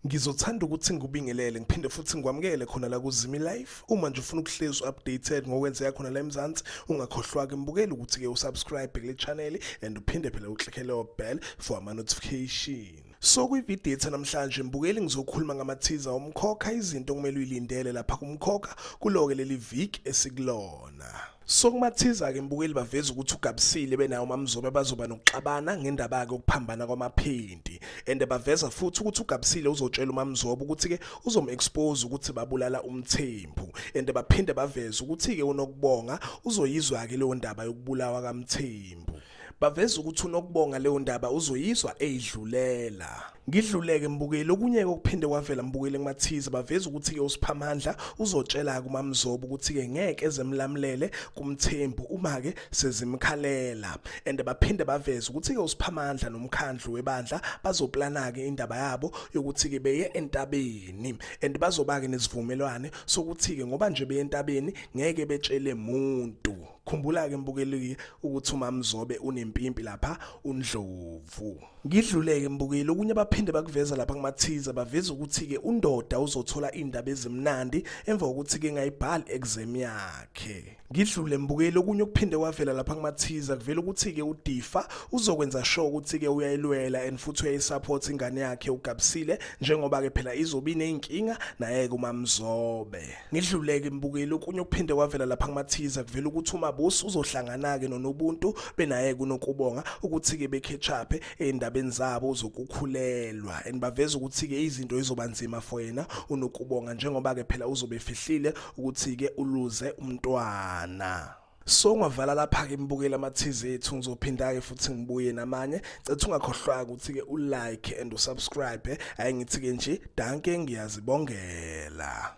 Ngizothanda ukuthi ngikubingelele ngiphinde futhi ngikwamukele khona la kuZimi Life. Uma nje ufuna ukuhlezi updated ngokwenzeka khona la eMzansi, ungakhohlwa ke mbukeli ukuthi ke usubscribe kule channel and uphinde phela uclicke leyo bell for ama notification. So kwivideo yethu namhlanje mbukeli ngizokhuluma ngamathiza omkhokha izinto okumele uyilindele lapha kumkhokha kuloke leli viki esikulona. So kumathiza-ke mbukeli baveza ukuthi uGabisile benawo uMaMzobe bazoba nokuxabana ngendaba-ke yokuphambana kwamaphenti and baveza futhi ukuthi uGabisile uzotshela uMaMzobe ukuthi-ke uzom-expose ukuthi babulala uMthembu and baphinde baveze ukuthi-ke uNokubonga uzoyizwa-ke leyo ndaba yokubulawa kaMthembu. Baveza ukuthi uNokubonga leyo ndaba uzoyizwa eyidlulela. Ngidluleke mbukeli okunye okuphinde kwavela mbukeli kumathiza baveza ukuthi-ke uSiphamandla uzotshela kuMamzobe ukuthi-ke ngeke ezemlamulele kuMthembu uma-ke sezimkhalela and baphinde baveze ukuthi-ke uSiphamandla nomkhandlu webandla bazoplana-ke indaba yabo yokuthi-ke beye entabeni and bazoba-ke nesivumelwane sokuthi-ke ngoba nje beye entabeni ngeke betshele muntu. Khumbula-ke mbukeli ukuthi uMamzobe unempimpi lapha uNdlovu. Ngidluleke mbukeli okunye baphinde bakuveza lapha kumathiza baveza ukuthi-ke undoda uzothola iy'ndaba ezimnandi emva kokuthi-ke engayibhali exam yakhe. Ngidlule mbukeli okunye okuphinde kwavela lapha kumathiza kuvela ukuthi-ke uDifa uzokwenza sure ukuthi-ke uyayilwela and futhi uyayisupport ingane yakhe uGabisile njengoba-ke phela izobe iney'nkinga naye-ke uMamzobe. Ngidluleke mbukeli okunye okuphinde kwavela lapha kumathiza kuvela ukuthi uMabusi uzohlangana-ke noNobuntu benaye kuNokubonga ukuthi-ke bekhetshaphe ey'ndabeni zabo zokukhulelwa and baveza ukuthi-ke izinto izoba nzima for yena uNokubonga njengoba-ke phela uzobe efihlile ukuthi-ke uluze umntwana. So ungavala lapha-ke mbukeli amathiza ethu ngizophinda-ke futhi ngibuye namanye cetha ungakhohlwa-ke ukuthi-ke ulike and usubscribe hhayi ngithi-ke nje danke ngiyazibongela.